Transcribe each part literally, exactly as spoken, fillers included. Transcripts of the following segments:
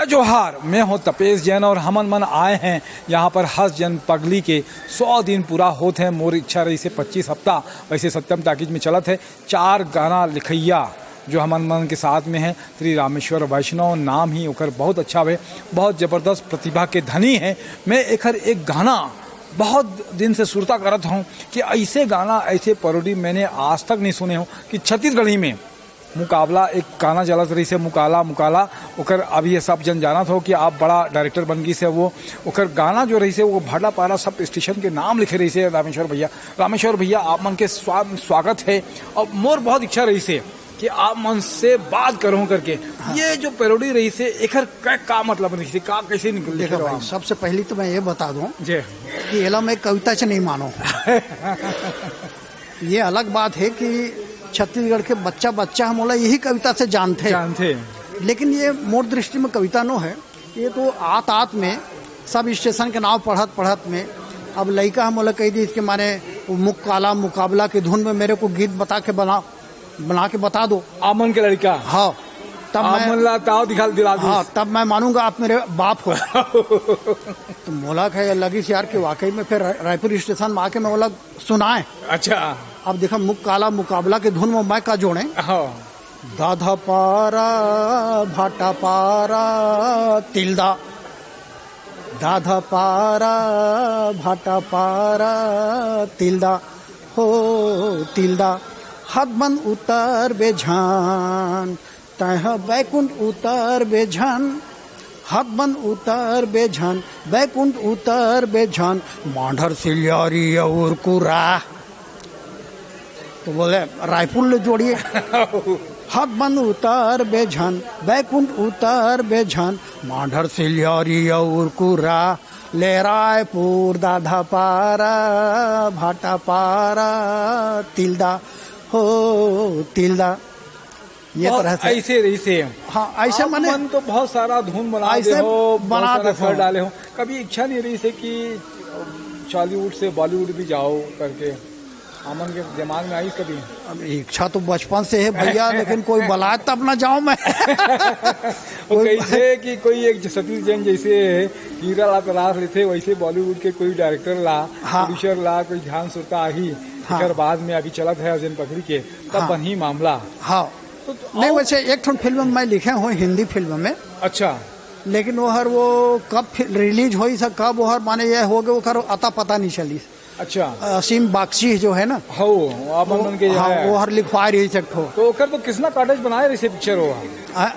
जोहार, मैं हूं तपेश जैन और हमन मन आए हैं यहाँ पर हस जन पगली के सौ दिन पूरा होत है। मोर इच्छा रहिसे पच्चीस हफ्ता, वैसे सत्यम टाकीज में चलत है। चार गाना लिखइया जो हमन मन के साथ में है, श्री रामेश्वर वैष्णव नाम ही ओकर बहुत अच्छा है, बहुत जबरदस्त प्रतिभा के धनी है। मैं एकर एक गाना बहुत दिन से सुरता करत हूँ कि ऐसे गाना, ऐसे पैरोडी मैंने आज तक नहीं सुने हूँ कि छत्तीसगढ़ी में मुकाबला, एक गाना चलत रहिसे मुकाला मुकाला, ओकर अभी ये सब जन जानत हो कि आप बड़ा डायरेक्टर बन गइसे। वो ओकर गाना जो रहिसे वो भाटापारा सब स्टेशन के नाम लिखे रहिसे रामेश्वर भैया। रामेश्वर भैया, आप मन के स्वा-, स्वागत है। और मोर बहुत इच्छा रहिसे कि आप मन से बात करूं करके। हाँ। ये जो पैरोडी रहिसे एकर का, का मतलब रहिसे, का कैसे निकल लिखे देखो रहो भाई, आप? सबसे पहली तो मैं ये बता दूं जी। कि एला मैं कविता से नहीं मानो। ये अलग बात है कि छत्तीसगढ़ के बच्चा बच्चा हमला यही कविता से जानथे। जानथे। लेकिन ये मोर दृष्टि में कविता नो है, ये तो आत आत में सब स्टेशन के नाम पढ़त पढ़त में अब लइका हमला कह दी कि माने वो मुक्काला मुकाबला की धुन में मेरे को गीत बता के बना, बना के बता दो। आमन के लड़का। हाँ, तब आप मैं मन ला ताव दिखा दिला दी। हाँ, तब मैं मानूंगा आप मेरे बाप हो। तो मोला कहे लगी यार कि वाकई में फिर राय-, रायपुर स्टेशन में आके मैं बोला सुनाए। अच्छा। अब देखा, मुक्काला मुकाबला के धुन में मैं का जोड़े। हाँ। दाधा पारा, भाटा पारा, तिल्दा। दाधा पारा, भाटा पारा, तिल्दा, हो तिल्दा। हाथ बन उतर बेझान, तैं ह बैकुंठ उतर बेझन, हाथ बन उतर बेझन, बैकुंठ उतर बेझन, मांढर सिलियारी और कुरा। तो बोले, रायपुर ले जोड़िए। हाथ बन उतर बेझन, बैकुंठ उतर बेझन, मांढर सिलियारी और कुरा, ले रायपुर दाधा पारा, भाटा पारा, तिल्दा, हो तिल्दा। ये बहुत तरह से। ऐसे रहिसे। हाँ, ऐसे आप माने मन तो बहुत सारा धुन बना ऐसे दे हो, बहुत बना सारा दे कर हो। डाले हो। कभी इच्छा नहीं रहिसे कि Chhollywood से Bollywood भी जाओ करके? हमन के दिमाग में आई कभी? अब इच्छा तो बचपन से है भैया, लेकिन कोई बलाए तब ना जाऊं मैं। वो कोई कैसे कि कोई एक सतीश जैन जैसे हीरा ला तलाश लेथे, वैसे Bollywood के कोई डायरेक्टर ला, हाँ। प्रोड्यूसर ला कोई ध्यान सुरता आही। हाँ। एकर बाद में अभी चलत है अर्जुन पकड़ी के, तब हाँ। बनही मामला। हाँ। तो, तो नहीं, आओ। वैसे एक ठन फिल्म मैं लिखे हूँ, हिंदी फिल्म में। अच्छा। लेकिन वो हर वो कब फि-, रिलीज होइस, कब वो हर माने ये हो गए, ओकर अता पता नहीं चलिस। अच्छा। असीम बागची जो है ना, हो, आप वो, मन के जो हाँ, है। वो हर लिखवाए रहिस एक ठो। तो ओकर तो किसना कॉटेज बनाए रहिसे पिक्चर हो। आ-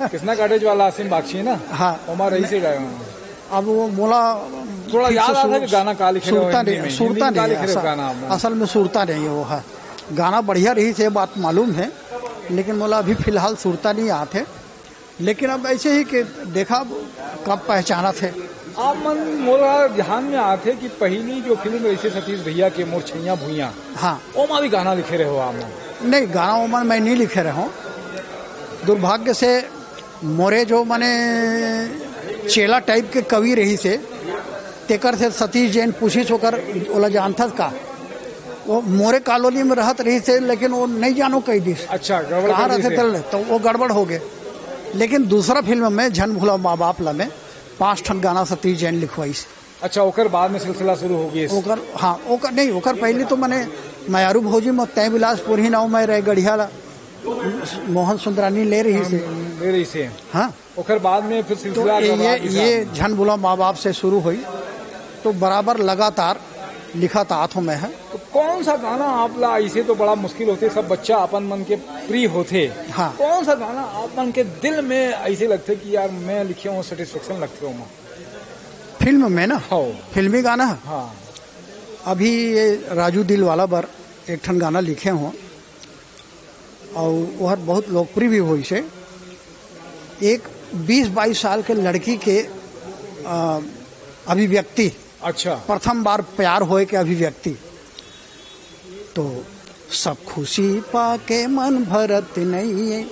किसना कॉटेज वाला असीम बागची ना? हाँ। ओमा रहिसे गाए हो। अब वो मोला थोड़ा ठीक याद से आता है सुर-, कि गाना का लिखे रहे हो सुरता हिंदी नहीं, में? सुरता हिंदी में का नहीं, लिखे रहे हो असल, गाना आप मन? असल में सुरता नहीं है वो है। गाना बढ़िया रहिसे, बात मालूम है, लेकिन मोला अभी फिलहाल सुरता नहीं आत है। लेकिन अब ऐसे ही कि देखा अब कब पहचानत है। आप मन मोला ध्यान में आत है कि पहली जो फिल्म रहिसे सतीश भैया के मोर छैया भुइया, हाँ। ओमा भी गाना लिखे रहे हो आप मन? नहीं, गाना ओमा मैं नहीं लिखे रहे हूँ। दुर्भाग्य से मोरे जो माने चेला टाइप के कवि रहिसे, तेकर से सतीश जैन पूछिस ओकर, ओला जानथस का? वो मोरे कॉलोनी में रहत रहिसे, लेकिन वो नहीं जानो कह दिस। अच्छा, गड़बड़ कहाँ कर रहथे दिस। तेल, तो वो गड़बड़ हो गए। लेकिन दूसरा फिल्म में झन भूला माँ बाप ला में पाँच ठन गाना सतीश जैन लिखवाइस। अच्छा, ओकर बाद में सिलसिला शुरू हो गइस। ओकर, हाँ, ओकर नहीं, ओकर पहले तो मने मयारू भौजी में तय बिलासपुर ही नाव में रहे गढ़िया ला, मोहन सुंदरानी ले रहिसे। ले रहिसे। हाँ। ओकर बाद में फिर तो सिलसिला ये, ये, ये झन भूला माँ बाप से शुरू हुई, तो बराबर लगातार लिखत आत हों मैं ह। तो कौन सा गाना आप ला, ऐसे तो बड़ा मुश्किल होथे, सब बच्चा अपन मन के प्रिय होथे। हाँ। कौन सा गाना आप मन के दिल में ऐसे लगथे कि यार मैं लिखे हूँ, सेटिस्फेक्शन लगथे ओमा? फिल्म में ना? हाँ। फिल्मी गाना? हाँ। अभी ये राजू दिल वाला बर एक ठन गाना लिखे हों। और वह बहुत लोकप्रिय भी होइसे। एक बीस बाईस साल के लड़की के, अ, अभिव्यक्ति, अच्छा। प्रथम बार प्यार होए के अभिव्यक्ति। तो सब खुशी पाके मन भरत नइये,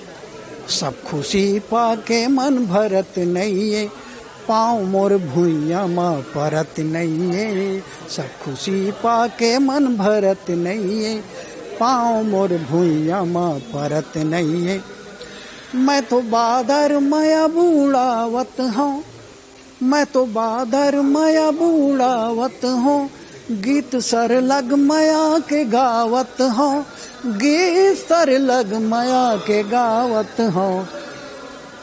सब खुशी पाके मन भरत नइये, पाँव मोर भुइयां म परत नइये, सब खुशी पाके मन भरत नइये, पाँव मोर भुइयां म परत नइये। मैं तो बादर मया बूड़ावत हौं, मैं तो बादर मया बूड़ावत हौं, गीत सरलग मया के गावत हौं, गीत सरलग मया के गावत हौं।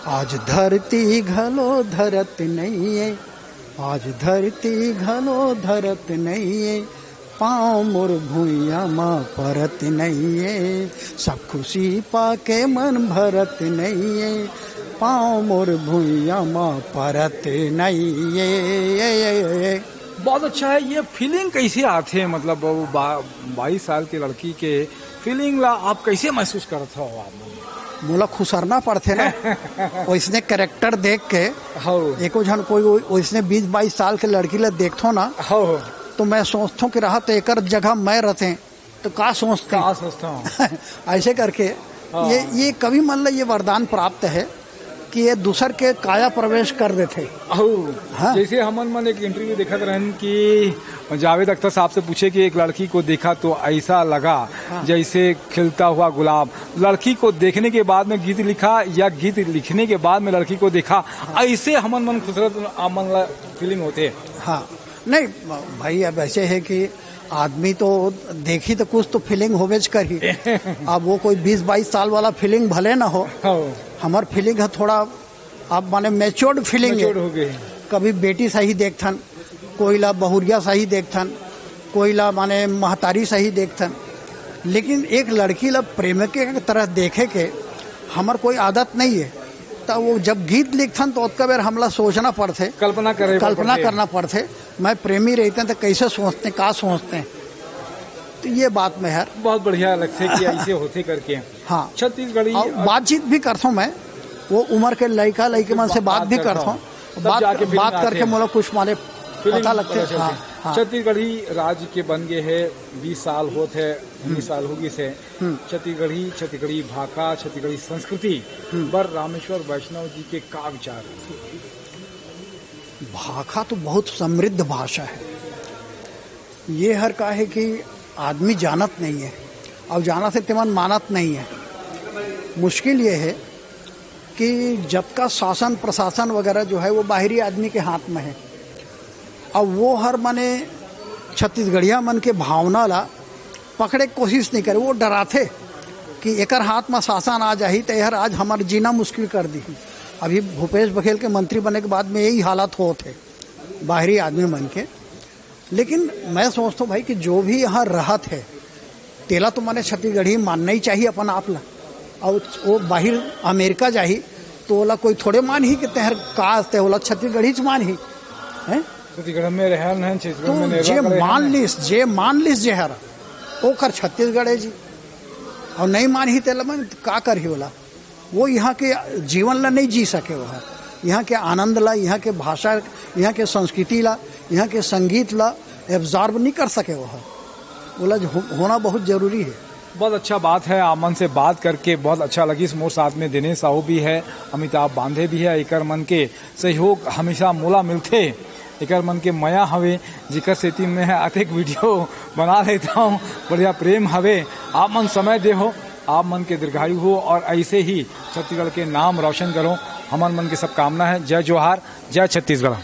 आज धरती घलो धरत नइये, आज धरती घलो धरत नइये, पाँव मोर भुइयां म परत नइये, सब खुशी पाके मन भरत नइये, पाँव मोर भुइयां म परत नइये। बहुत अच्छा है। ये फीलिंग कैसे आथे, मतलब वो बा, बाईस साल के लड़की के फीलिंग ला आप कैसे महसूस करत हो आप? मोला खुसरना पड़थे ना। वैसने कैरेक्टर देख के हौ। एको झन कोई वैसने बीस बाईस साल के लड़की ला देखथो ना, हौ। तो मैं सोचथो कि रहा तो एकर जगह मैं रहते तो का सोचते। का सोचता हूँ? ऐसे करके हाँ। ये ये कवि मन ला ये वरदान प्राप्त है कि ये दूसर के काया प्रवेश कर देथे। अहो, हाँ। जैसे हमन मन एक इंटरव्यू देखत रहन कि जावेद अख्तर साहब से पूछे कि एक लड़की को देखा तो ऐसा लगा हाँ। जैसे खिलता हुआ गुलाब। लड़की को देखने के बाद में गीत लिखा या गीत लिखने के बाद में लड़की को देखा, ऐसे हमन मन खुसरत मन ला फीलिंग होते। हाँ, नहीं भाई, अब ऐसे है कि आदमी तो देखी तो कुछ तो फीलिंग होवेच करही। अब वो कोई बीस बाईस साल वाला फीलिंग भले ना हो, हाँ। हमर फीलिंग है थोड़ा, अब माने मैच्योर्ड फीलिंग मैच्योर्ड है। हो गए। कभी बेटी सही देखथन, कोई ला बहुरिया सही देखथन, कोई ला माने महतारी सही देखथन, लेकिन एक लड़की ला प्रेम के तरह देखे के हमर कोई आदत नहीं है। तो वो जब गीत लिखथन तो ओतका बेर हमला सोचना पड़थे, कल्पना करे कल्पना पड़थे। करना पड़थे। मैं प्रेमी रहते हैं तो कैसे सोचते, का सोचते हैं, तो ये बात में यार। बहुत बढ़िया लगथे कि ऐसे होथे करके। हाँ। छत्तीसगढ़ी और बातचीत भी करता हूँ मैं, वो उम्र के लड़का लड़की मन से बात भी करता हूँ। तब बात जाके फीलिंग बात आथे। करके मोला कुछ माने फीलिंग पता लगते। चलथे। हाँ, हाँ। छत्तीसगढ़ी राज के बन गए है, बीस साल होत है, उन्नीस साल हो गए से। छत्तीसगढ़ी, छत्तीसगढ़ी भाखा, छत्तीसगढ़ी संस्कृति पर रामेश्वर वैष्णव जी के का विचार है? भाखा तो बहुत समृद्ध भाषा है। ये हर का है कि आदमी जानत नहीं है, और जानत है तेमन मानत नहीं है। मुश्किल ये है कि जब का शासन प्रशासन वगैरह जो है वो बाहरी आदमी के हाथ में है, अब वो हर माने छत्तीसगढ़िया मन के भावना ला पकड़े के कोशिश नहीं करे, वो डराथे कि एकर हाथ में शासन आ जाही तो यह आज हमार जीना मुश्किल कर दी। अभी भूपेश बघेल के मंत्री बने के बाद में यही हालत होत है बाहरी आदमी मन के। लेकिन मैं सोचता हूँ भाई कि जो भी यहाँ रहत है, तेला तो माने छत्तीसगढ़ी मानना ही चाहिए अपन आप ला। और वो बाहर अमेरिका जाही तो ओला कोई थोड़े मान ही कि तेहर का आस्ते, ओला छत्तीसगढ़ी च मान ही, हैं? छत्तीसगढ़ में रहन है, छत्तीसगढ़ तो में निर्वाह जे करे मान हैं। लिस, जे मान लिस जे हर, ओकर छत्तीसगढ़ है जी। और नहीं मान ही तेला मन का कर ही ओला, वो यहाँ के जीवन ला नहीं जी सके। वह यहाँ के आनंद ला, यहाँ के भाषा, यहाँ के संस्कृति ला, यहाँ के संगीत ला एब्जॉर्ब नहीं कर सके। वह ओला हो, होना बहुत जरूरी है। बहुत अच्छा बात है, आप मन से बात करके बहुत अच्छा लगिस। मोर साथ में दिनेश साहू भी है, अमिताभ बांधे भी है। एकर मन के सहयोग हमेशा मोला मिलथे, एकर मन के मया हवे, जेकर सेती मैं अतेक वीडियो बना लेता हूँ। बढ़िया प्रेम हवे, आप मन समय दे हो, आप मन के दीर्घायु हो और ऐसे ही छत्तीसगढ़ के नाम रोशन करो। हमन मन के सब कामना है। जय जोहार, जय छत्तीसगढ़।